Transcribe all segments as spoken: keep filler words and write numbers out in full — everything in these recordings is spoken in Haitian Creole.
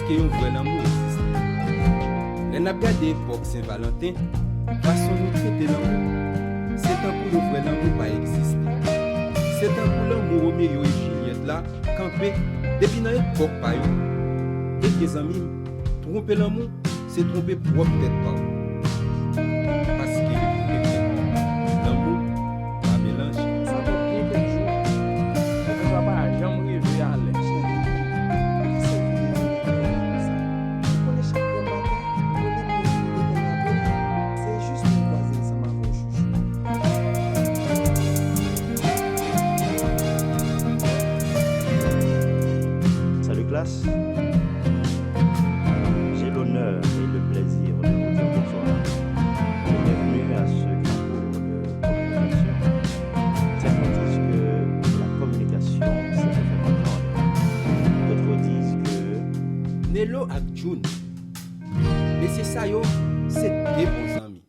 Ke yon vrè lanmou egziste. Lè n ap gade epòk Sen Valanten, fason nou trete lanmou, se tankou yon vrè lanmou pa egziste. Se tankou lanmou Romeo e Jilyèt la kanpe depi nan epòk pa yo. Ebyen, zanmi m, twonpe lanmou, se twonpe pwòp tèt pa w. Paske lanmou pa melanje. Sa fè byen kèk jou, mwen pa janm rive alè. Ou konnen chak grenn maten, premye moun ki vin lekòl la, se jis mwen kwaze ansanm avè w, chouchou. Salut classe. J'ai l'honneur et le plaisir de vous dire bonsoir et bienvenue à ce concours de communication. Certains disent que la communication, c'est de faire comprendre. D'autres disent que Nelo ak June. Mesye sa yo, se de bon zanmi.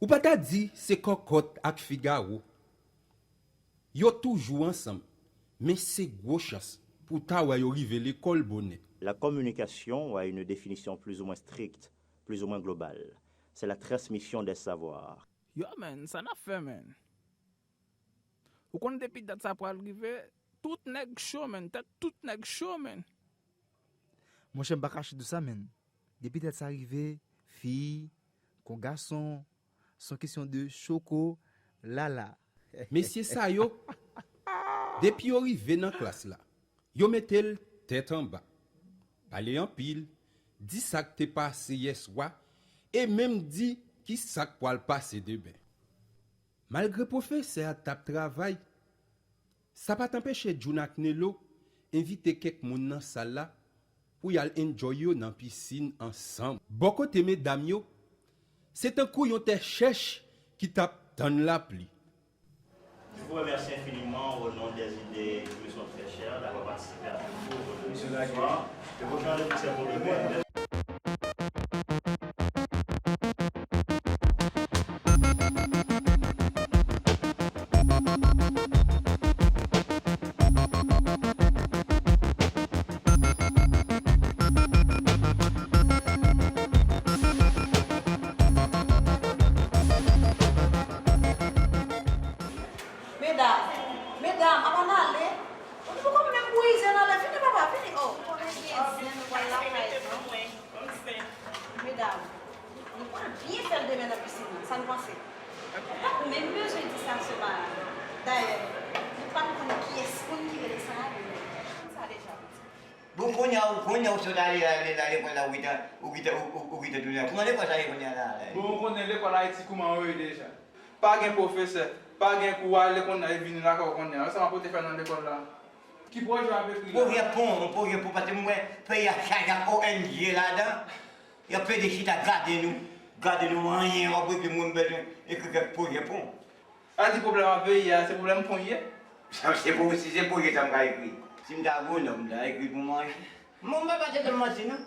Ou pa ta di se kòkòt ak figawo. Yo toujou ansanm, men se gwo chans pou w ta wè yo rive lekòl bonè. La communication a une définition plus ou moins stricte, plus ou moins globale. C'est la transmission des savoirs. Yo, man, sa n ap fè, man? Ou konn depi dat sa pral rive, tout nèg cho, man, tèt tout nèg cho, man. Monchè, m pa kache di w sa, man. Depi dat sa rive, fi kon gason, se yon kesyon de choko, lala. Mesye sa yo, depi yo rive nan klas la, yo mete l tèt anba. Pale anpil, di sa k te pase yèswa, e menm di ki sa k pral pase demen. Malgre pwofesè a t ap travay, sa pa t anpeche June ak Nelo envite kèk moun nan sal la pou y al enjoy yo nan pisin ansanm. Bò kote medam yo, se tankou yon tè chèch ki t ap tann lapli. Je vous remercie infiniment au nom des idées qui me sont très chères d'avoir participé à ce cours de ce soir. Le prochain rendez-vous, c'est pour demain. Medam, medam, avan n ale, nou poko menm bouyi zen nan lè. Vini, papa, vini. Oh, nou konnen gen zen, nou pral lakay nou. Medam, nou pral byen fè l demen nan pisin nan. Sa nou panse? Ou pa t menm bezwen di sa, Samara. Dayè, nou pa t konn kiyès moun ki rele Samara demen. Nou konn sa deja, pitit. Bon, kounye a, kounye a, ou sot ale la, ale la, lekòl la, ou gentan, ou gentan, ou, ou, ou gentan tounen. Kouman lekòl sa ye kounye a la, la? Bon, ou konnen lekòl Ayiti kouman yo ye deja. Pa gen pwofesè, pa gen kou, ale kounye a, e vini lakay ou kounye a. Sa m ap pote fè nan lekòl la. Ki pwojè w ap ekri la? Pwojè pon, pwojè pon, paske m wè peyi a chaje ak O N G ladan. Y ap pede chita gade nou, gade nou, anyen w ap regle, mwen m bezwen ekri kèk pwojè pon. A di pwoblèm a peyi a, se pwoblèm pon ye? Sa, se pou, si se pwojè sa m ka ekri. Si m ta gwo nòm, m ta ekri pou manje. Mwen, m pa tande m manti, non.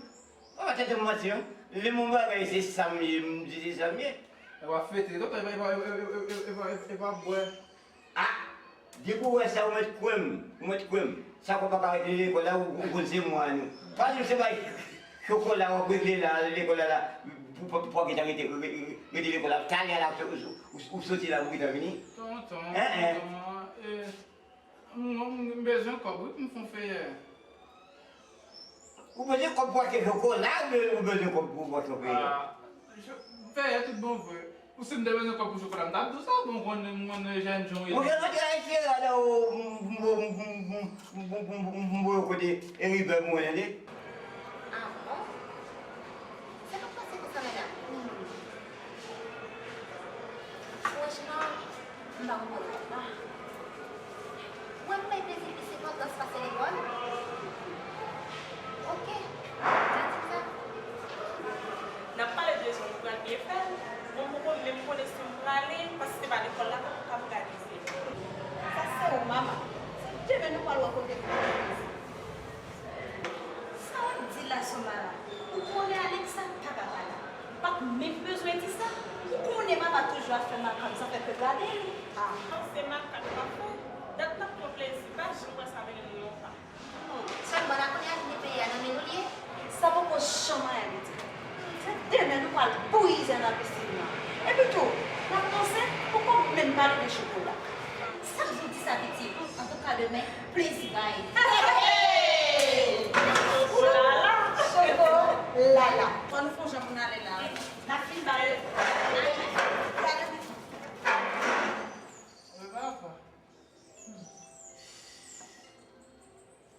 M pa tande m manti, non. Lè m yon bagay, se sa m ye, m di se sa m ye. E w ap fete, tonton, e pa, e pa, e pa, e pa, e pa, e pa, e pa bwè. Ah! Depi w wè sa, ou mèt kwè m, ou mèt kwè m. Sa k w pa ka rete lekòl la, ou, ou konn se mwa nou. Pa di se bay chokola w ap regle la, lekòl la, la, pou, pou, pou w gentan rete, re-, re-, rete lekòl la, talè a la, ou, ou, ou soti la, ou gentan vini. Tonton, tonton, e, m, m, m bezwen kòb, wi, pou m fè yon feyè. Ou bezwen kòb pou achte chokola, oubyen ou bezwen kòb pou, pou achte feyè? Ah, feyè tout bon vre. Ou si m te bezwen kòb pou chokola, m t ap di w sa, bon, m konnen, m konnen jèn jan w ye. Monchè, mwen te al cheri adan w, m voye w kote Heribè mwen, tande. Ah bon? Sa k ap pase konsa, medam? Franchman, m pa konprann. Ah. Ou wè m bay plezi plis enpòtans pase lekòl? Oke, gade sa. N ap pale de jan nou pral byen fè l. Mwen, m poko menm konnen si m prale, paske se pa lekòl la k ap, k ap òganize. Sa se ou, manman. Se demen nou pral wè kote pou nou. Sa w ap di la, Samara? Ou konnen Alexa pa ka pa la. M p ap menm bezwen di sa. Ou konnen mama toujou ap fè makak, sa fè pèp la de li. Ah. Se makak w ap fè. Dat n ap pran plezi, pa janm wè sa vin lontan. Hmm. Sèlman la kounye a vini peyi a nan men nou l ye. Janm anyen, pitit. Se demen nou pral bouyi zèl nan pisin nan. Epi tou, n ap panse, poko menm pale de chokola. Sa k di w di sa, pitit? Antouka, demen, plezi bay. Hey! Chokolala! Chokolala! Fò nou fè yon jan pou n ale la, wi. N ap fin bay. Gade, pitit. Mwen pa fò.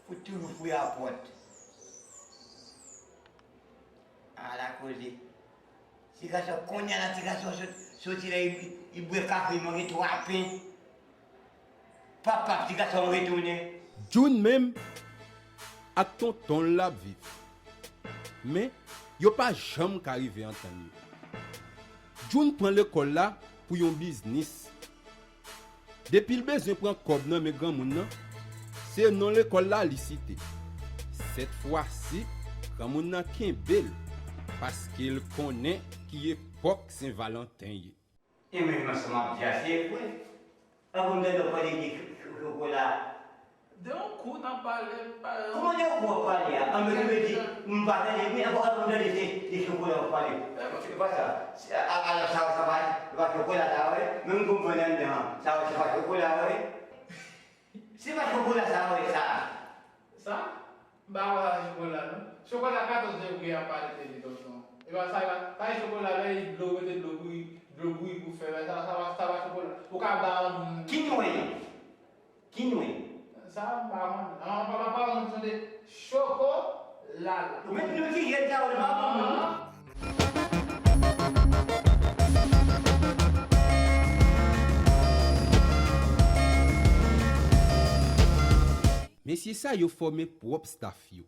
Fout toujou fouye a pòt. Ala koze. Ti gason, kounye a la, ti gason sot-, soti la, li, li bwè kafe, li manje twa pen. Pap, pap, ti gason retounen. June menm ak tonton l ap viv. Men, yo pa janm ka rive antann yo. June pran lekòl la pou yon biznis. Depi l bezwen pran kòb nan men granmoun nan, se non lekòl la li site. Sèt fwa si, granmoun nan kenbe l, paske l konnen ki epòk Sen Valanten ye. E menm jan sa m ap di a, se vre. Avan m tande w pale de cho-, cho-, chokola. De yon kou n ap pale, m pa... Kòman de yon kou w ap pale a? An, men, men, di, m pa tande, men, avan, avan m tande, se de chokola w ap pale. E pa sa. Se, a, a, a, sa, sa pa, se pa chokola sa, wi. Men m konprann anndan an. Sa, se pa chokola, wi. Se pa chokola sa, wi, sa. Sa? M pa wè sa se chokola, non. Chokola katòz degre y ap pale de li, tonton. E pa sa, sa, sa e chokola, lè e dlo, mete dlo bouyi, dlo bouyi pou fè, sa, sa pa, sa pa chokola. Ou ka ba yon moun. Ki nwen? Ki nwen? Sa, m pa konn. An, pa, pa, pa konn, se de chokola. Ou menm nou ki jèn sa, ou pa konn. Mesye sa yo fòme pwòp staff yo.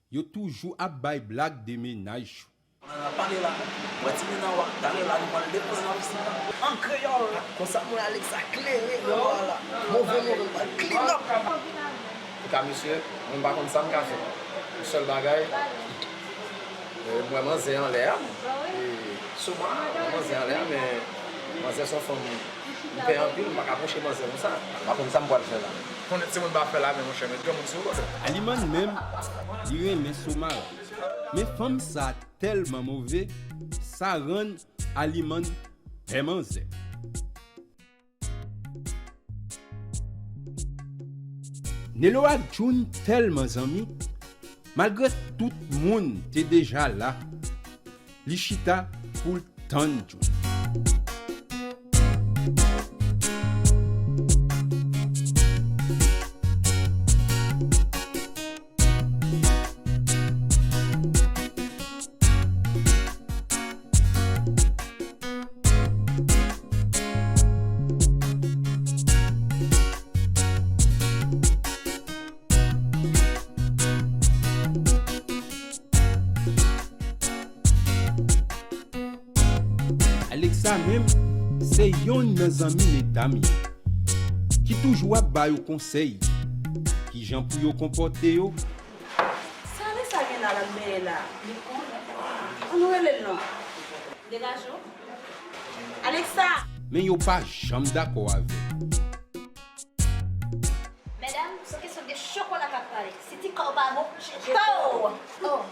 Yo toujou ap bay blag de mennaj yo. Pale la, mwen di men nan wa, talè la nou pral depoze nan pisin nan. An kreyòl, konsa mwen Alexa klere nan wa la. Move, move, mwen clean up. Antouka, mesye, mwen pa konn sa m ka fè. Yon sèl bagay, e, m wè manzè anlè a, e, sou mwen, manzè anlè a, men manzè se yon fanm m pè anpil, m pa ka pwoche manzè konsa. M pa konn sa m pral fè la. Konnen timoun pa fè la, men monchè, met granmoun sou yo. Aliman menm, li renmen Somara. Men fanm sa tèlman move, sa rann Aliman pè manzè. Nelo ak June tèlman zanmi, malgre tout moun te deja la, li chita pou l tann June. Alexa menm, se yonn nan zanmi medam yo, ki toujou ap ba yo konsèy, kijan pou yo konpòte yo. Sa Alexa gen la, l ap benyen la? An nou rele l non. Degaje w. Alexa! Men yo pa janm dakò avè l. Medam, se kesyon de chokola k ap pale. Si ti kò w pa bon, chita w! Oh,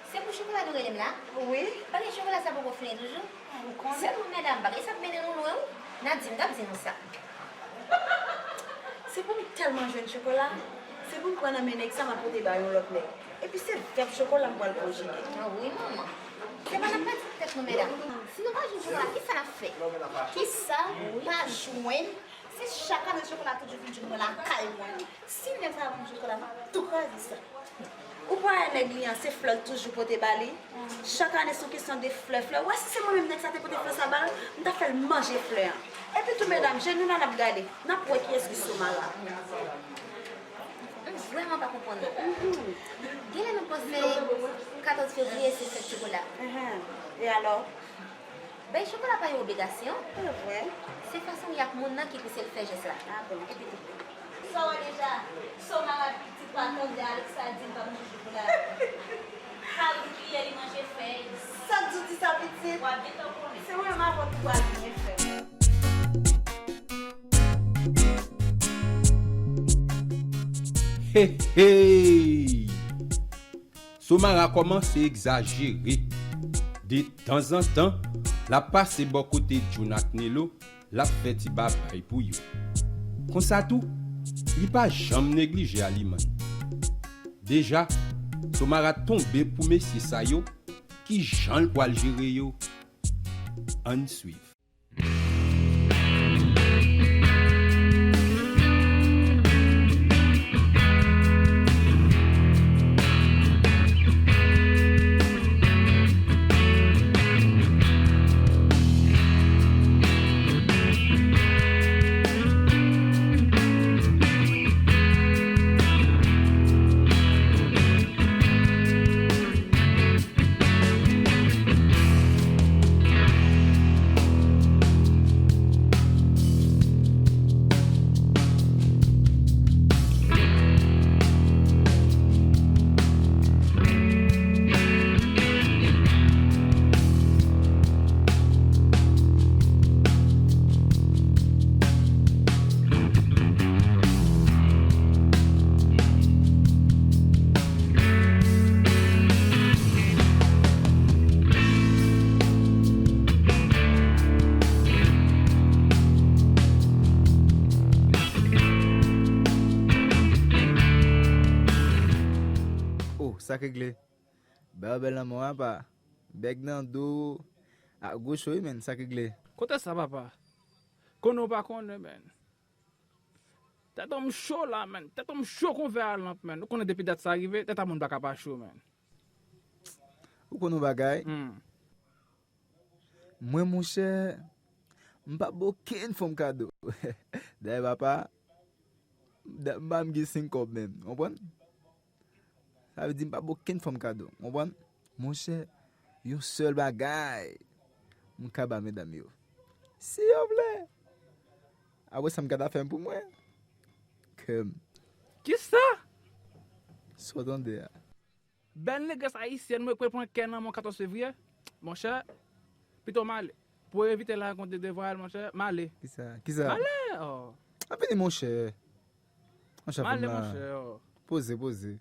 se pou chokola nou rele m la? Wi. Paske chokola sa poko fini toujou? Ou konnen. Sèlman medam, bagay sa ap mennen nou lwen, wi. N a di, m t ap di nou sa. Se pou m tèlman jwenn chokola, se pou m pran nan men nèg sa, m ap pote ba yon lòt nèg. Epi se vèb chokola m pral konjige. Ah wi, manman. Se pa n ap pèdi tèt nou, medam. Si nou pa jwenn chokola, kisa n ap fè? Kisa pa jwenn? Se chak ane chokola toujou vin jwenn mwen lakay mwen. Si nèg sa pa ban m chokola, m ap tou kraze sa. Ou pa wè nèg li an, se flè l toujou pote ba li? Chak ane se yon kesyon de flè, flè. Ou wè si se mwen menm nèg sa te pote flè sa ba l, m t ap fè l manje flè an. Epi tou medam, je nou la n ap gade, n ap wè kiyès ki Somara. M vrèman pa konprann nou. Genlè nou panse katòz fevriye se fèt chokola. E alò? Bay chokola pa yon obligasyon. Se vre. Se fason w ye ak moun nan ki pouse l fè jès la. Ah bon. Epi tou. Sa w wè deja, Somara pitit pa tande Alexa di l pa manje chokola. Pa wi kiyè li manje fèy. Sa k di w di sa pitit? W ap gentan konnen. Se mwen menm avè w ki pral byen fè. Hey, hey! Somara kòmanse egzajere. De tanzantan, l ap pase bò kote Jun ak Nelo, l ap fè ti babay pou yo. Konsa tou, li pa janm neglije Aliman. Deja, Somara tonbe pou mesye sa yo, kijan l pral jere yo? Ann swiv. Oh, sa k regle. Bèbèl nan mò apa. Bèg nan do. A gwo cho wi, menn, sa k regle. Kote sa, papa? Konnen w pa konnen, menn. Tèt an m cho la, menn. Tèt an m cho kon vè a lanp, menn. Ou konnen depi dat sa rive, tèt a moun pa ka pa cho, menn. Ou konnen yon bagay? Hmm. Mwen, monchè, m pa ba okenn fanm kado. Dayè, papa, m pa menm gen senk kòb menm, konprann? Sa vle di m pa ba okenn fanm kado, konprann? Monchè, yon sèl bagay m ka ba medam yo. Si yo vle. Apre sa, m ka ta fè m pou mwen. Kè m. Kisa? Sa w tande a. Bèl negrès ayisyèn mwen k pral pran kè nan mwen katòz fevriye. Monchè, pito m ale. Pou evite la rankont de devwal, monchè, m ale. Kisa? Kisa? M ale, oh. A vini, monchè. Monchè, m ale, fanm nan, monchè, oh. Poze, poze.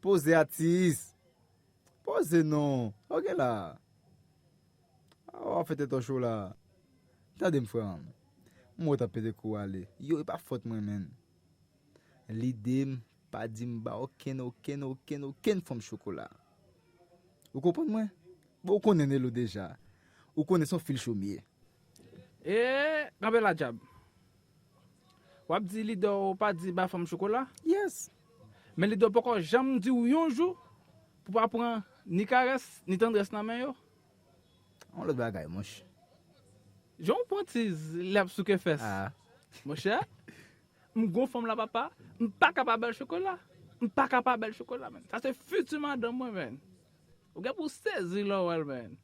Poze, atis. Poze non. Sa w gen la? A, w ap fè tèt ou cho la. Tande m, frè an. M wè w t ap pete kou ale. Yo, e pa fòt mwen, menn. Lide m pa di m ba okenn, okenn, okenn, okenn fanm chokola. Ou konprann mwen? Bon, ou konnen Nelo deja. Ou konnen se yon fil cho m ye. E, kanpe la, dyab. W ap di lide w pa di ba fanm chokola? Yes. Men lide w poko janm di w yon jou pou w pa pran ni karès, ni tandrès nan men yo? Yon lòt bagay, monchè. Jan w pran tiz lè ap souke fès. Ah. Monchè, m gon fanm la, papa, m pa ka pa ba l chokola. M pa ka pa ba l chokola, menn. Sa se fiti madanm mwen, menn. Ou gen pou w sezi lè w wè l, menn.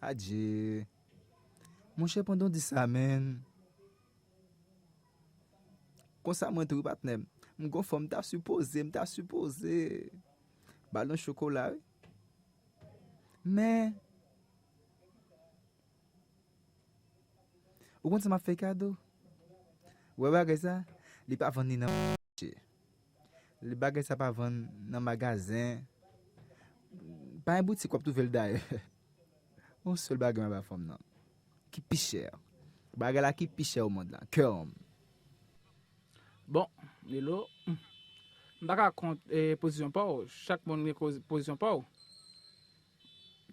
Adje. Monchè, pandan w di sa, menn. Konsa mwen tou wi, patnè m. M gon fanm, m ta sipoze, m ta sipoze ba l yon chokola, wi. Men, ou konn sa m ap fè kado? Ou wè bagay sa? Li pa vann ni nan mache. Li bagay sa pa vann nan magazen. Pa gen boutik w ap twouve l dayè. Yon sèl bagay m ap ba fanm nan. Ki pi chè. Bagay la ki pi chè o mond la. Kè m. Bon, Nelo, m pa ka kont, eh, pozisyon pa w. Chak moun gen koz-, pozisyon pa w.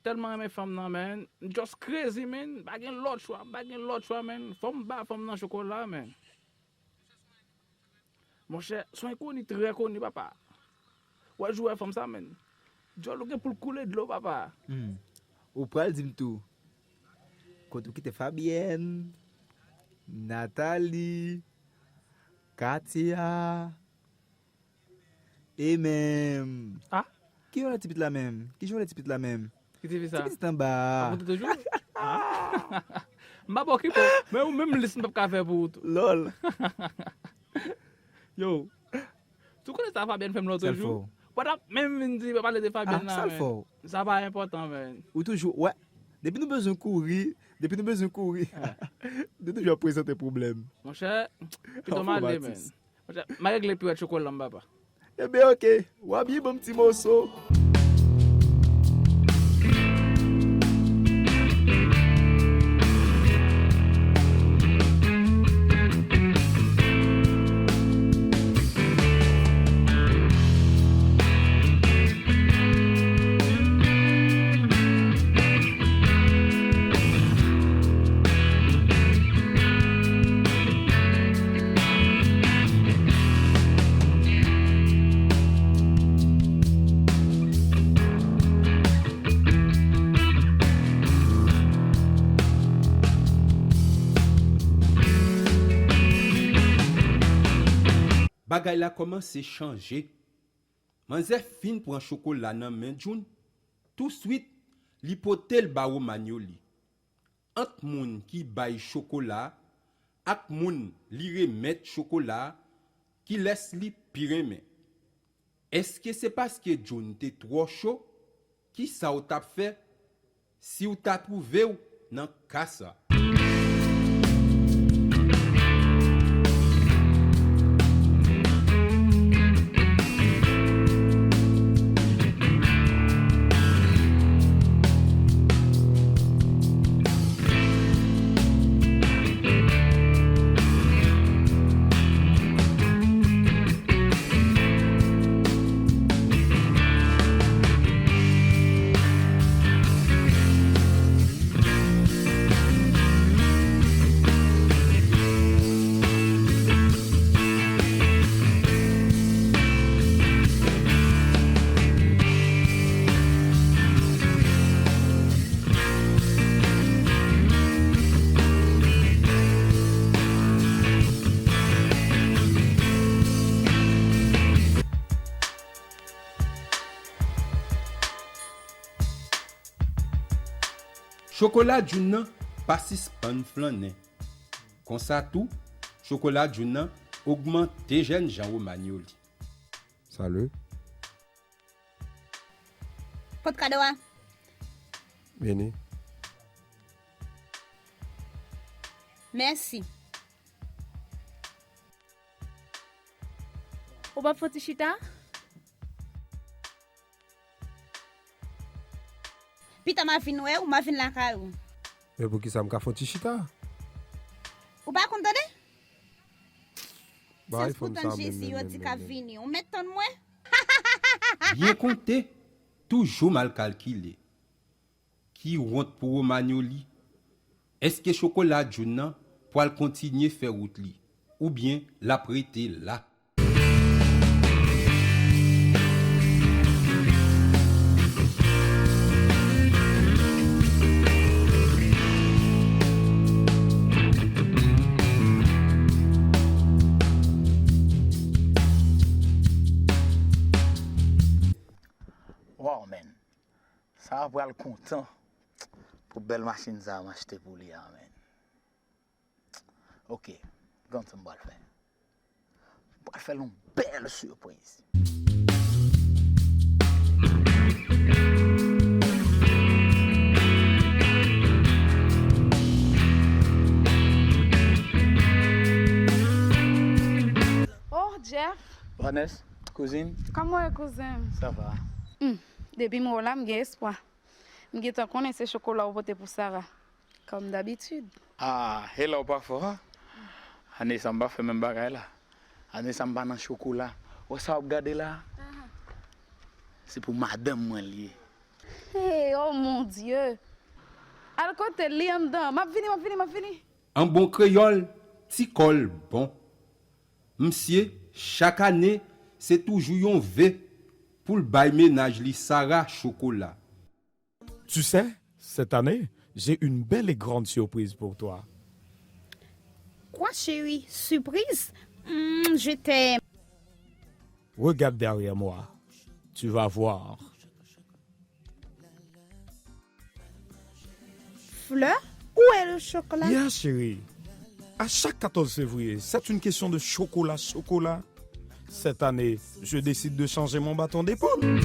Tèlman renmen fanm nan, man. M just crazy, man. M pa gen lòt chwa, m pa gen lòt chwa, man. Fò m ba fanm nan chokola, man. Monchè, se yon enkoni trè koni, papa. Wè, jou wè fanm sa, man. Djòl ou gen pou l koule dlo, papa. Hmm. Ou pral di m tou. Kote ou kite Fabienne, Nathalie, Katia, e menm. Ah? Ki jan w rele ti pitit la menm? Ki jan w rele ti pitit la menm? Ki ti fi sa? Ti pitit anba a. Ap monte toujou? Ah. M pa ba w ki po. Men ou menm lis m p ap ka fè pou ou tou. Lòl. Yo. Tou konnen sa Fabienne fè m lòt jou. Sa l fè w? Ou pa t ap menm vin di, pale de Fabienne la, man. Ah, sa l fè w? Sa pa enpòtan, man. Ou toujou, wè. Depi nou bezwen kouri, depi nou bezwen kouri, ah, nou toujou ap prezante pwoblèm. Monchè, pito m ale, man. Monchè, m a regle piwèt chokola m, papa. Enben, oke, w a byen ban m ti moso. Bagay la kòmanse chanje. Manzè fin pran chokola nan men Jun. Touswit, li pote l ba Romagnoli. Ant moun ki bay chokola a ak moun li remèt chokola a, kilès li pi renmen? Èske se paske Jun te twò cho? Kisa w t ap fè si w ta twouve w nan ka sa? Chokola Jun nan pa sispann flannen. Konsa tou, chokola Jun nan ogmante jènjan Romagnoli. Salut. Pot kado a. Vini. Mèsi. Ou p ap fè ti chita? Pita m a vin wè w, m a vin lakay ou. Men poukisa m ka fè yon ti chita? Ou pa konn tande? Bagay fanm sa menm, menm, menm, menm. Jezi yo di k ap vini, ou mèt tann mwen? Byen konte, toujou mal kalkile. Ki wont pou Romagnoli. Èske chokola Jun nan pwal kontinye fè wout li, oubyen l ap rete la? Wow, man. Sa a pral kontan pou bèl machin sa a m achte pou li a, man. Ok, gade sa m pral fè. M pral fè l yon bèl sipriz. Oh, Jeff. Vanessa, kouzin. Kòman w ye, kouzen m? Sa va. Hmm, depi m wè w la, m gen espwa. M gentan konnen se chokola ou pote pou Sara, kòm dabitid. Ah, e la ou pa fò, a? Ane sa m pa fè menm bagay la. Ane sa m pa nan chokola. Wè sa w ap gade la? Se pou madanm mwen l ye. Hey, oh mon Dieu! Al kote l, li anndan. M ap vini, m ap vini, m ap vini. An bon kreyòl, ti kò l bon. Msye, chak ane, se toujou yon ve pou l bay mennaj li Sara chokola. Tu sais, cette année, j'ai une belle et grande surprise pour toi. Quoi, chérie? Surprise? Hmm, je t'aime. Regarde derrière moi. Tu vas voir. Fleur? Où est le chocolat? Yeah, chérie. À chaque quatorze février, c'est une question de chocolat, chocolat. Cette année, je décide de changer mon bâton d'épaule.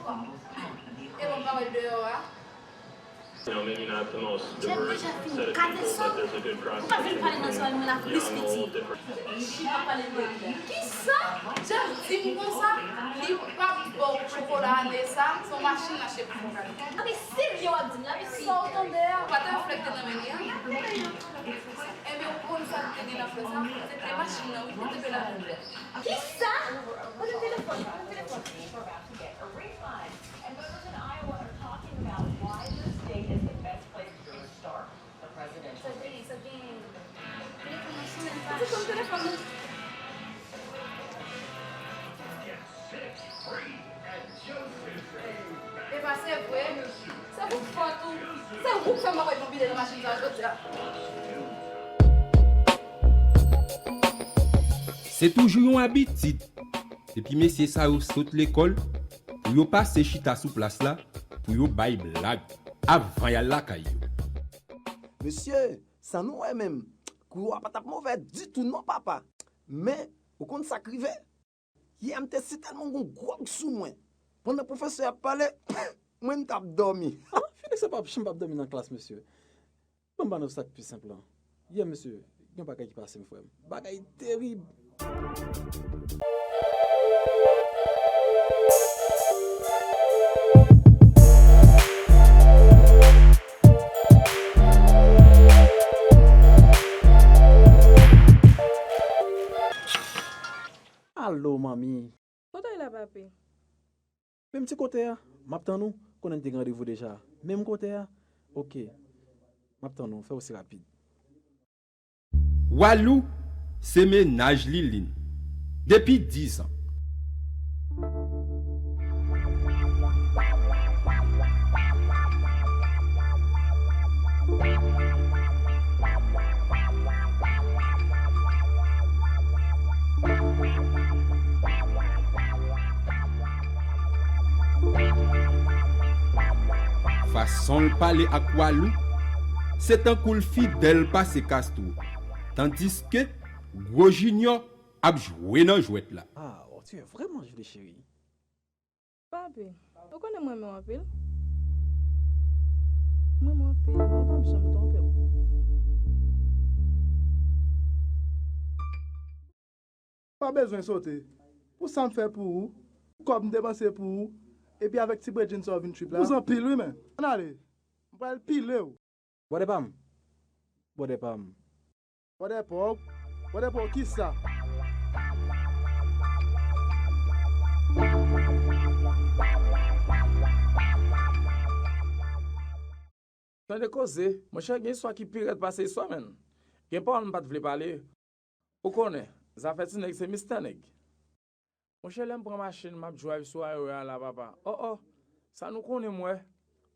E bon, pa wè deyò a. Jèm deja fini kat èdtan. Ou pa vin pale nan zòrèy mwen la plis piti. Li pa pale nan oryè. Kisa? Jèm di m konsa, li p ap ba w chokola ane sa, se yon machin l achte pou fè w kado. Gade serye w ap di m la, mesye. Sa w tande a? Ou pa te wè flè k te nan men li a? Ebyen, ou konn sa l te gen nan flè sa? Se te machin nan, wi, ki te vle lajan. Kisa? Ban m telefòn, ban m telefòn. Epa se vre, se ou k fòt ou, se ou k fè m pa wè yon bidè nan machin sa jodi a. Se toujou yon abitid. Depi mesye sa yo sot lekòl, pou yo pase chita sou plas la, pou yo bay blag, avan y al lakay yo. Mesye, sa nou wè menm, kou a pa t ap move ditou non, papa. Men, ou konn sa k rive? Yè, m te sitèlman gon gwòg sou mwen. Pandan pwofesè ap pale, mwen m t ap dòmi. Felix pa janm p ap dòmi nan klas, mesye. Ban m ba nou sa k pi senp lan. Yè, mesye, gen bagay ki pase m, frè m. Bagay terib. Alo, manmi. Kote w ye la, papi? Menm ti kote a, m ap tann ou. Konnen n te gen randevou deja. Menm kote a? Oke. M ap tann ou, fè osi rapid. Walou se mennaj Liline depi diz an. Fason l pale ak Walou, se tankou l fidèl pase Castro, tandiske Gwo Junior ap jwe nan jwèt la. Ah, oh, tu es vraiment jolie, chérie. Papi, ou konnen m renmen w anpil. M renmen w anpil, mwen p ap janm twonpe w. Pa bezwen sote. Pou sa m fè pou ou, pou kòb m depanse pou ou, epi avèk ti bredjin sa w vin trip la. Ou anpil wi, men. Ann ale. M pral pile w. Bwòdè pa m. Bwòdè pa m. Bwòdè pa w. Bwòdè pa w kisa? Tande koze, monchè, gen istwa ki pi rèd pase istwa, menn. Gen pawòl m pa t vle pale. Ou konnen, zafè ti nèg se mistè nèg. Monchè, lè m pran machin, m ap drive sou highway a la, papa. Oh, oh, sa nou konnen m wè.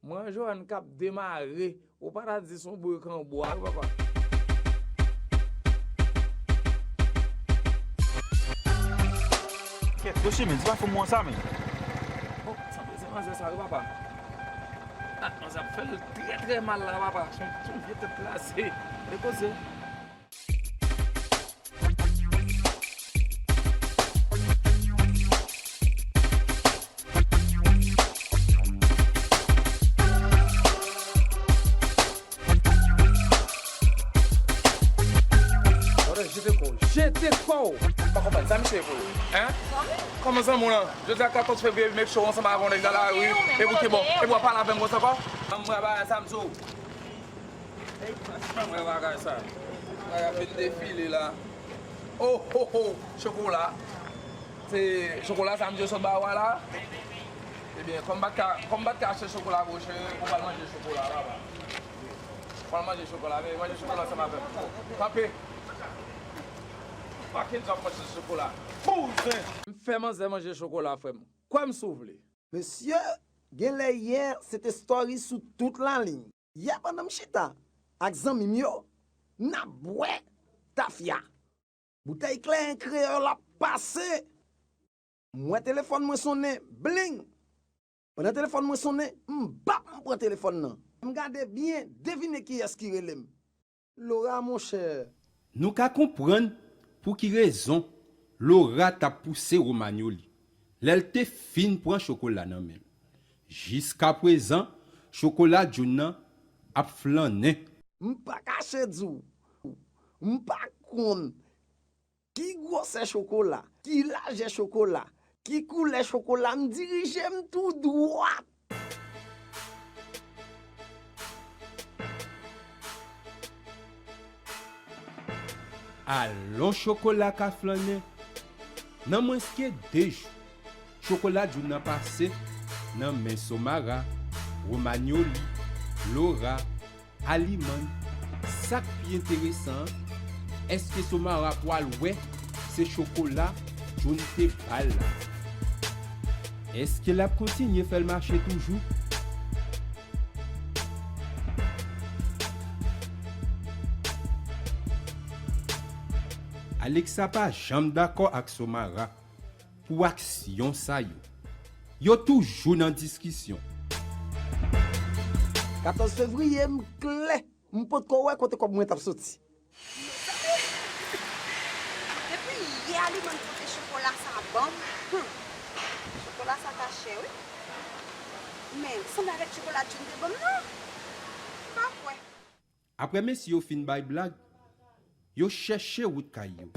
Mwen, Joanne k ap demare, ou pa ta di se yon brik an bwa, wi, papa. Kèt, yo chimen, se pa fou mwen sa, men. Oh, sa se manzè sa, wi, papa. Ah, manzè ap fè l trè, trè mal la, papa. Se yon, se yon vye tèt kraze. E koze. Jete kò w, jete kò w. M pa konprann sa misye ye pou ou. Hein? Kòman zanmi w lan? Jodi a katòz fevriye, make sure w ansanm avè yon nèg nan lari, epi w te bon, epi w ap pale avè m konsa ankò? Ban m wè bagay sa m sou. Ban m wè bagay sa. Bagay ap vin defile la. Oh, oh, oh, chokola. Se chokola sa m te sot ba ou a la? Ebyen, kòm m pa t ka, kòm m pa t ka achte chokola pou ou, cheri, ou pral manje chokola la, papa. Ou pral manje chokola, men manje chokola ansanm avè m. Kanpe. Fucking jan manje chokola. Bouzen! M fè manzè manje chokola, frè m. Kwè m si w vle. Mesye, genlè yè se te story sou tout laliny. Yè pandan m chita ak zanmi m yo, n ap bwè tafya. Boutèy kleren kreyòl ap pase. M wè telefòn mwen sonnen, bling! Pandan telefòn mwen sonnen, m bap m pran telefòn nan. M gade byen, devine kiyès ki rele m. Laura, monchè. Nou ka konprann pou ki rezon Laura t ap pouse Romagnoli lè l te fin pran chokola nan men l. Jiskaprezan, chokola June nan ap flannen. M pa kache di w, m pa konn ki gwosè chokola, ki lajè chokola, ki koulè chokola, m dirije m tou dwat. Alon chokola ka flannen. Nan mwens ke de jou, chokola June nan pase nan men Somara, Romagnoli, Laura, Aliman. Sa k pi enteresan an, èske Somara pwal wè se chokola June te ba l la? Èske l ap kontinye fè l mache toujou? Alexa pa janm dakò ak Somara pou aksyon sa yo. Yo toujou nan diskisyon. Katòz fevriye, m klè, m potko wè kote kòb mwen t ap soti. Depi yè li mwen pote chokola sa ban m. Hmm. Chokola sa ka chè, wi. Men, sanble avèk chokola June te ban m nan. M pa kwè. Apre mesye yo fin bay blag, yo chèche wout kay yo.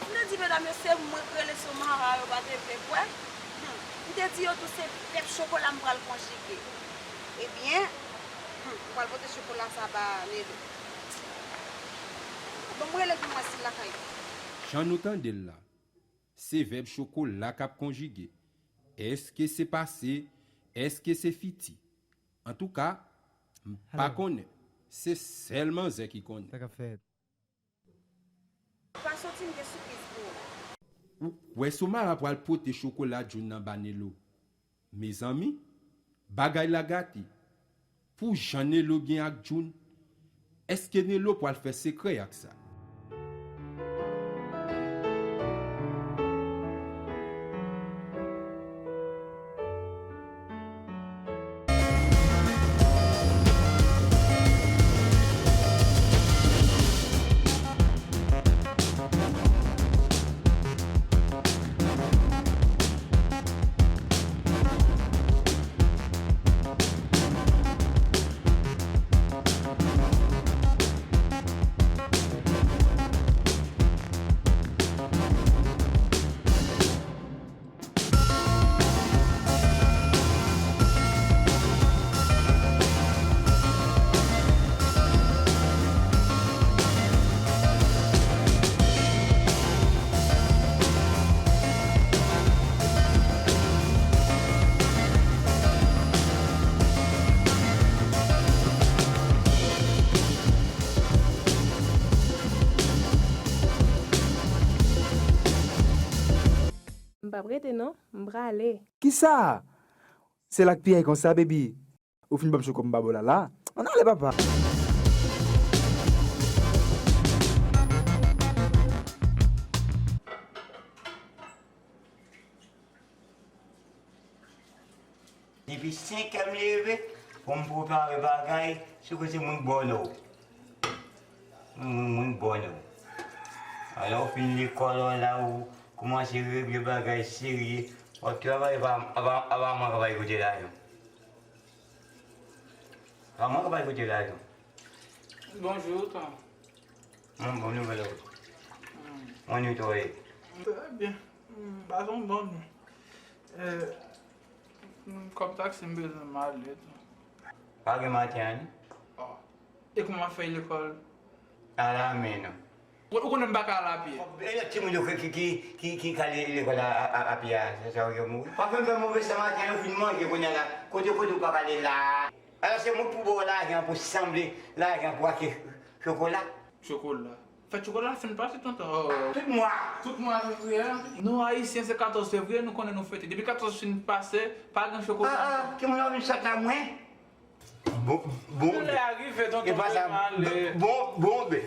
M te di medam yo se mwen k rele Somara, yo pa te vle kwè. Hmm. M te di yo tou se vèb chokola m pral konjige. Ebyen, hmm, m pral pote chokola sa ba Nelo. Bon, m rele l pou m wè si l lakay li. Jan nou tande l la, se vèb chokola k ap konjige. Èske se pase? Èske se fiti? Antouka, m pa konnen. Se sèl manzè ki konnen. Sa k ap fèt? Pa soti, m gen sipriz pou ou. Ou wè Somara pral pote chokola June nan ba Nelo. Mezanmi, bagay la gate. Pou jan Nelo gen ak June, èske Nelo pral fè sekrè ak sa? M p ap rete non, m prale. Kisa? Se la k piyay konsa, baby. Ou fin ban m chokòb m pa ba w la la. Ann ale, papa. Depi senk è m leve, pou m prepare bagay, se kote mwen k bòlò. Mwen, mwen, mwen k bòlò. Alò, ou fin lekòl ou la, ou kòmanse regle bagay serye. W ap travay, apa, apa, apa mwen k ap bay kote lajan. Apa mwen k ap bay kote lajan. Bonjou, tan. Mwen bon, nouvèl ou. Hmm. Mwen netwaye. Trè byen. Hmm, pa t yon bon nou. Eh, hmm, kòb taksi m bezwen m ale tou. Pa gen maten an, non? Oh. E kòman w ap fè lekòl? Ala men non. Ou, ou konnen m pa ka al apye. E lòt timoun yo ki, ki, ki, ki, ki ka ale lekòl a, a, a, apye a, se sa yo mouri. Pa fè m fè move san maten an, yo fin manje kounye a la. Kote, kote ou pa ka ale la? Alò se mwen k pou ba w lajan pou sanble lajan pou achte chokola. Chokola. Fèt chokola fin pase, tonton. Oh. Tout mwa. Tout mwa fevriye a. Nou Ayisyen, se katòz fevriye, nou konnen nou fete. Depi katòz fin pase, pa gen chokola. Ah, ah, ki moun ap vin sot la, mwen? Bon, bon, lè a rive, tonton, e pa sa, m ale. Bon, bon, ben.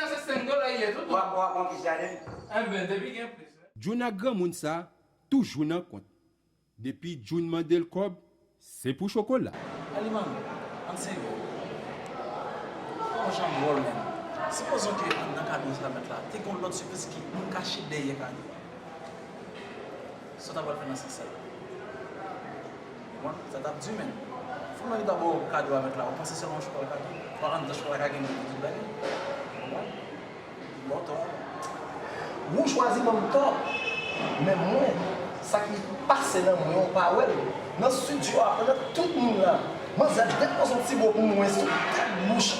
a se senk dola yè tou. W ap, w ap, w ap kis Jaden? Enben, depi gen plis. Jun ak granmoun sa toujou nan kont. Depi Jun mande l kòb, se pou chokola. Aliman, ann serye. Yon jan dwòl menm. Sipozon ke anndan kado sa mèt la, te gen yon lòt sipriz ki moun kache dèyè kado a. Sa w ta pral fè nan sans sa? Ou konprann? Sa t ap di menm. Fò mwen ta ba w kado a mèt la, ou panse sèlman chokola kado? Ou pa konn jan chokola ka gen tout bagay? Ou konprann? Bon, tò. Ou chwazi ban m tò. Men mwen, sa ki pase nan mwen, ou pa wè l. Nan estidyo a, pandan tout moun la, manzè depoze yon ti mo pou mwen sou tèt bouch.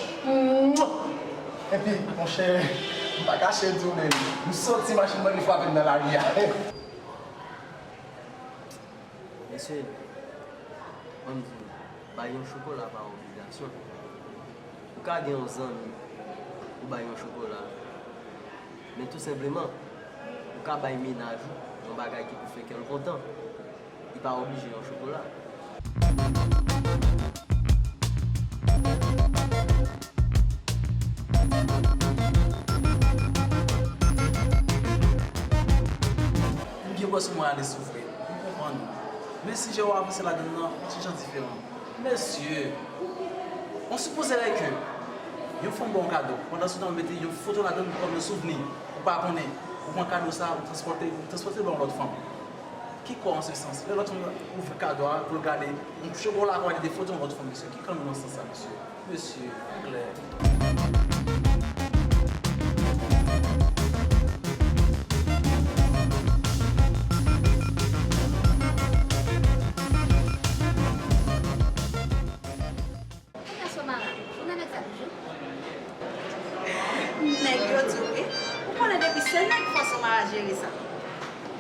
Epi, monchè, m pa kache di w, men m santi machin bandi frape m nan lari a. Mesye, ban m di nou, bay yon chokola pa obligasyon. Ou ka gen yon zanmi, ou bay yon chokola. Men tou senpleman, ou ka bay mennaj ou yon bagay ki pou fè kè l kontan. Li pa oblije yon chokola. M gen pwòs mwen ale sou vre. M konprann ou. Men sijè w avanse ladann nan, yon ti jan diferan. Mesye, on sipoze lè ke yon fanm ba w yon kado, pandan se tan ou mete yon foto ladann kòm yon souvni, ou pa konnen, ou pran kado sa, ou transpòte, ou transpòte l ba yon lòt fanm. Qui croit en ce sens? Lè lòt fanm ouvri kado a pou l gade, yon chokola, kòm li de foto yon lòt fanm, mesye. Ki kan nou nan sans sa, mesye? Mesye, anglè. Kounya Somara, ou nan nèg sa toujou? Nèg yo di w wi. Ou konnen depi se nèg fò Somara jere sa.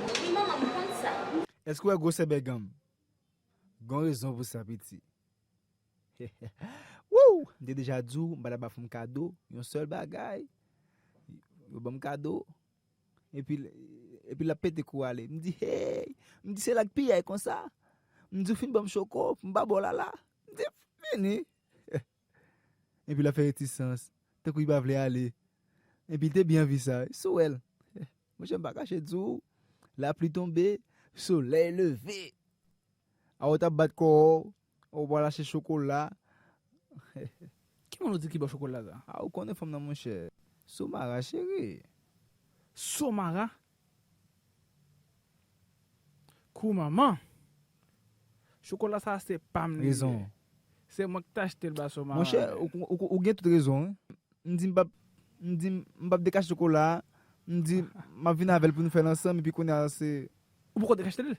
Wi, manman, m konn sa. Èske w wè gwosè bègam? Gon rezon pou sa, piti. Wouw! M te deja di w, m pa t ap ba fanm kado, yon sèl bagay. Yo ban m kado, epi l, epi l ap pete kou ale. M di, hey! M di, se la k piyay konsa. M di, w fin ban m choko, m pa ba w lala. M di, fini. Epi l ap fè retisans, tankou li pa vle ale. Epi l te byen anvi sa, si w wè l. Monchè, m pa kache di w, lapli tonbe, solèy leve. A w t ap bat kò w, ou pral achte chokola. Ki moun ou di ki ba w chokola sa? A, ou konnen fanm nan, monchè. Somara, cheri. Somara? Kou manman. Chokola sa se pa m li ye. Rezon. Se mwen ki t achte l ba Somara. Monchè, ou, ou, ou, ou gen tout rezon, wi. M di m p ap, m di m p ap dekache chokola a. M di m ap vin avè l pou nou fè l ansanm, epi kounye a se. Ou poko dekache l?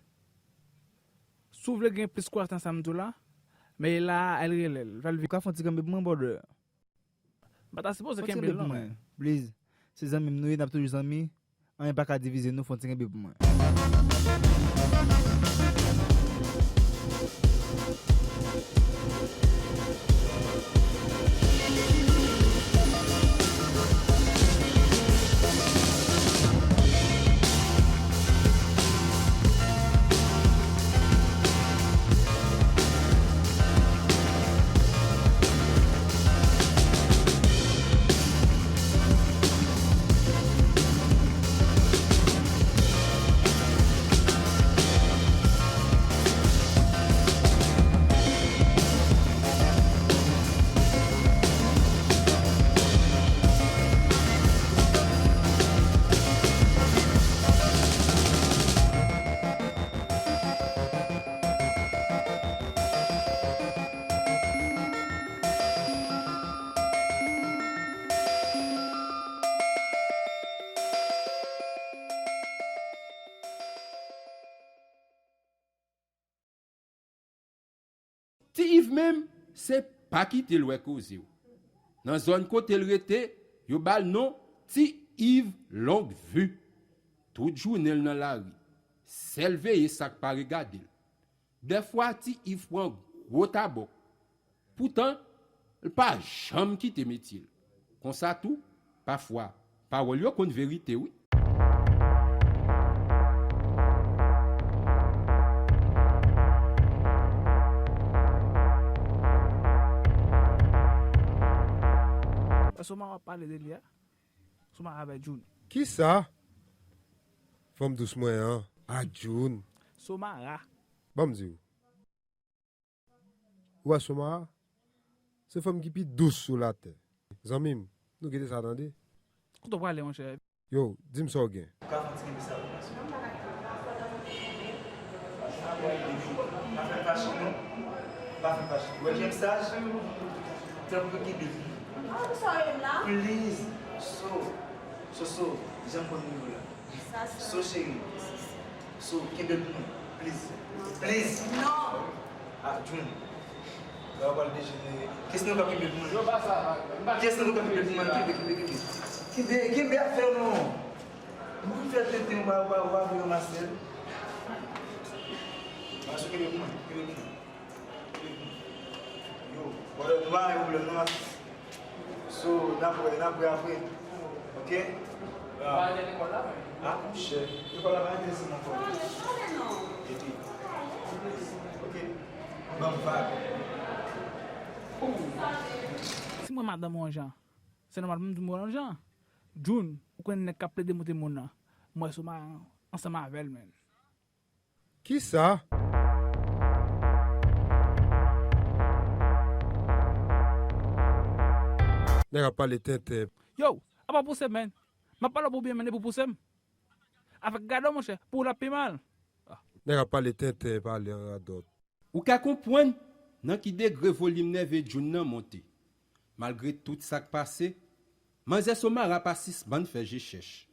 Si w vle gen plis kouraj nan sa m di w la, men la a, al rele l, fè l vin. Ou ka fè yon ti kenbe pou mwen, brother? M pa ta sipoze kenbe l non, men. Please. Se zanmi m nou ye, n ap toujou zanmi. Anyen pa ka divize nou, fè yon ti kenbe pou mwen. Ti Iv menm, se pa kite l wè koze w. Nan zòn kote l rete, Yo ba l non Ti Iv Longue Vue. Tout jounen l nan lari, sèl veye sa k pa regade l. Dèfwa Ti Iv pran gwo tabòk. Poutan, l pa janm kite metye l. Konsa tou, pafwa, pawòl yo konn verite wi. Èske w ap pale de li a? Soumara avèk June. Kisa? Fanm dous mwen an, ak June. Soumara. Ban m di w. Ou wè Soumara? Se fanm ki pi dous sou latè. Zanmi m, nou kite sa tande. Kote w prale, monchè? Yo, di m sa w gen. Ou ka fè yon ti kenbe sa pou mwen, souple? Pa fè m fache, non. Pa fè m fache. Ou wè jan m saj? Tanpri kenbe. Please. So, so, so, jan m konn nivo la. So, cheri. So, kenbe l pou mwen. Please. Please. Non. Ah, June. Lè w pral dejenere. Kès nan ou ka kenbe pou mwen? Kès nan ou ka kenbe pou mwen? Kenbe, kenbe, kenbe. Kenbe, kenbe afè nou. Mwen fè tenten w pa, w pa, w pa vle ranmase l. Maso, kenbe pou mwen, kenbe pou mwen. Yo, brother, nou pa gen pwoblèm non, atis. So, n ap wè, n ap wè apre. Ok? Ah, monchè, lekòl la pa enterese m ankò. Epi, ok, ban m vag. Si mwen madanm ou yon jan, se nòmal pou m di w yon jan. June, ou konnen nèg k ap plede monte moun nan. Mwen sou ma ansanm avè l, menn. Kisa? Nèg ap pale tenten. Yo, apa pouse, menn. M ap pale w pou byen, menn, epi w pouse m. Avèk gade w, monchè, pou w l ap pi mal. Nèg ap pale tenten, pale an radòt. Ou ka konprann nan ki degre volim nève June nan monte. Malgre tout sa k pase, manzè Somara pa sispann fè je chèch.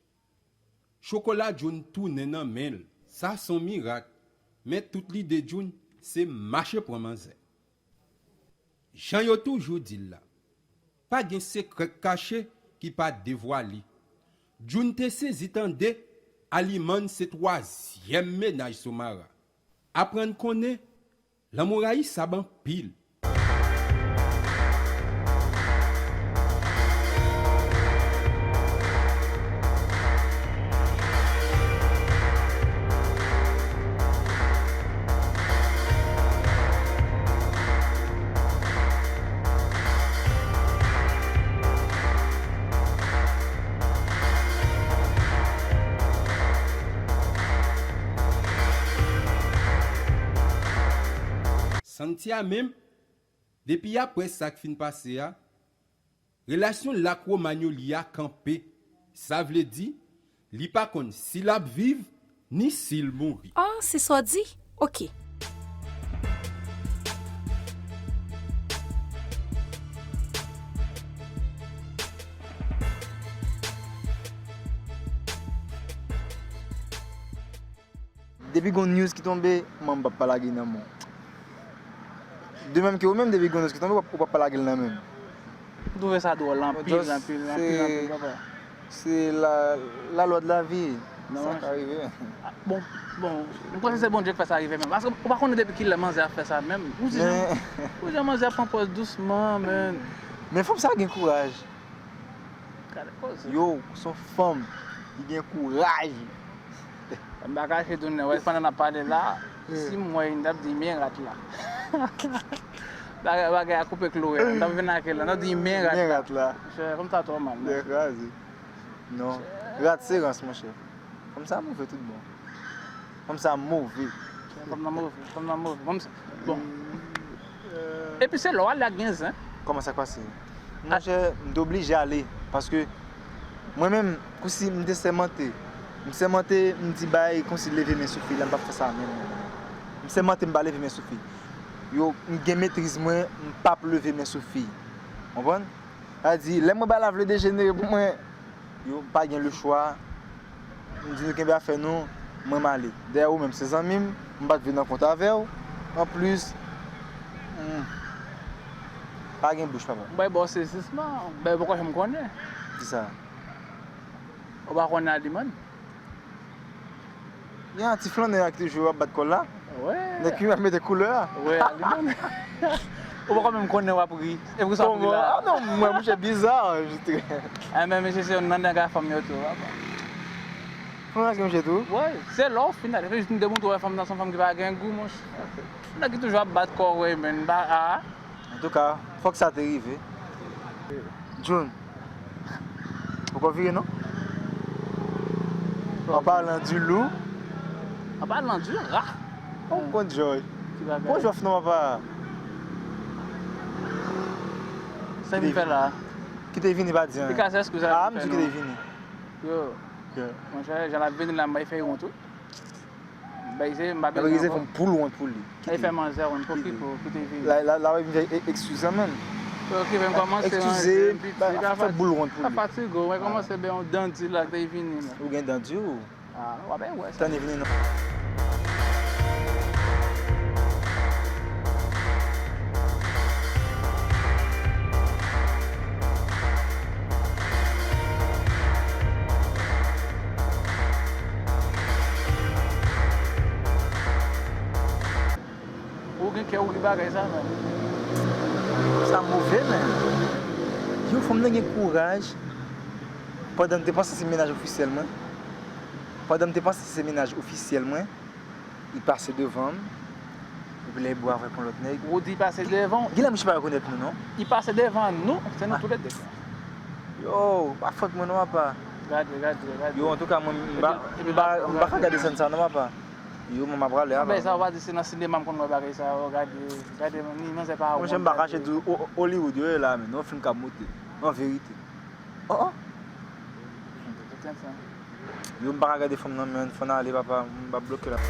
Chokola June tounen nan men l. Sa s on mirak, men tout lide June se mache pran manzè. Jan yo toujou di l la, pa gen sekrè k kache ki pa devwale. June te sezi tande Alimann se twazyèm mennaj Somara. Aprann konnen lanmou rayisab anpil. Santi a menm, depi apre sa k fin pase a, relasyon l ak Romagnoly a kanpe. Sa vle di, li pa konn si l ap viv, ni si l mouri. Ah, se sa w di? Ok. Depi gon news ki tonbe, man, m p ap pa lage nan men w. De menm ke ou menm, depi gon news ki tonbe, w p ap, w p ap pa lage l nan men m. M twouve sa dwòl anpil, anpil, anpil, anpil, papa. Se la, la lwa de la vi. Sa ka rive. Ah, bon, bon, m panse se Bondye k fè sa rive menm. Paske ou pa konnen depi kilè manzè ap fè sa menm. Ou di jan, ou di jan manzè ap pran pòz dousman, men. Men fanm sa gen kouraj. Gade koze. Yo, s on fanm ki gen kouraj. M pa kache tou, wè, pandan n ap pale la, si m wè, m t ap di men rat la. Bagay, bagay a koupe klouwe, m t ap vin ak la, m t ap di men rat la. Men rat la. Monchè, fanm sa twò mal, non. Lè kraze. Non. Rat se rans, monchè. Fanm sa move tout bon. Fanm sa move. Fanm nan move, fanm nan move. Fanm sa, bon. Epi se lè w ale ak gen zen. Kòman sa k pase? Monchè, m te oblije ale, paske mwen menm, kòmsi m te sèmante. M sèmante, m di bagay kòmsi leve men sou fi la, m p ap fè sa menm. M sèmante, m pa leve men sou fi. Yo, m gen metriz mwen, m p ap leve men sou fi. Konprann? Sa di, lè mwen bay la vle dejenere pou mwen, yo, m pa gen lechwa. M di nou kenbe afè nou, mwen m ale. Dayè ou menm se zanmi m, m pa t vin nan kont avè w. Anplis, hmm, pa gen bouch, papa. M bay ba w sezisman, bay poko janm konnen. Kisa? Ou pa konnen Alimàn? Gen ti flannè a ki toujou ap bat kò l la. Wè. Nèg ki ap mete koulè a. Wè, Alimàn. Ou pa menm konnen w ap ri. E pou sa w ap ri Kòman? la. Ah non, mwen, mouche biza. A men mesye se yon nan nèg a fanm yo tou, papa. Flannè a ki mouche tou? Wè, se lè w fin ale. Fè jis m te montre w fanm nan se yon fanm ki pa gen gou, monchè. Nèg ki toujou ap bat kò w, men ba a. Antouka, fòk sa te rive. Jun, poko vire non? An palan di lou. An palan di ra. Ou konn jòy. Ti bagay. Bon jòf non, papa. Sa vin fè la. Ki te vini pa di anyen. Li ka se eskiz a Ah, vin m fè di ki te non. Vini. Yo, Yeah. monchè, jan l ap vini la, m bay fè yon tou. M bay se, m pa Nan bezwen brize ankò. Fon poul wont pou li. Ay fè manzè wont pou ki pou pou te vini. La la la wè m fè excuse mwen. Ok, men kòmanse Excuse, manje, ba- piti, fè boul wont pou pa li. Fatige, mwen kòmanse ben yon dandi la ki te vini la. Ou gen dandi ou? Ah, w ap wè sa. Tann vini non. Ou gen kè ou ri bagay sa, men. Sa move, men. Yon fanm nan gen kouraj. Pandan m te panse se mennaj ofisyèl mwen. Pandan m te panse se mennaj ofisyèl mwen, li pase devan m. Epi lè li bwè avèk yon lòt nèg. Ou di pase devan. Gen lè mouche pa rekonèt nou, non. Li pase devan nou, se nou tou lè de. Yo, pa fòt mwen non, papa. Gade, gade, gade. Yo, antouka, mwen, m pa, Epi- m pa, m pa ka gade sèn sa non, papa. Yo, mwen, m ap prale, Bagay papa. sa, ou pa di se nan sinema m konn wè bagay sa, yo, gade, gade, ni manzè pa Monchè, m pa kache di w, O- O- Hollywood, yo ye la, men, nou fin k ap monte. An verite. Oh, oh. Yo, m pa ka gade fanm nan, men, fò n ale, papa, m ap bloke la.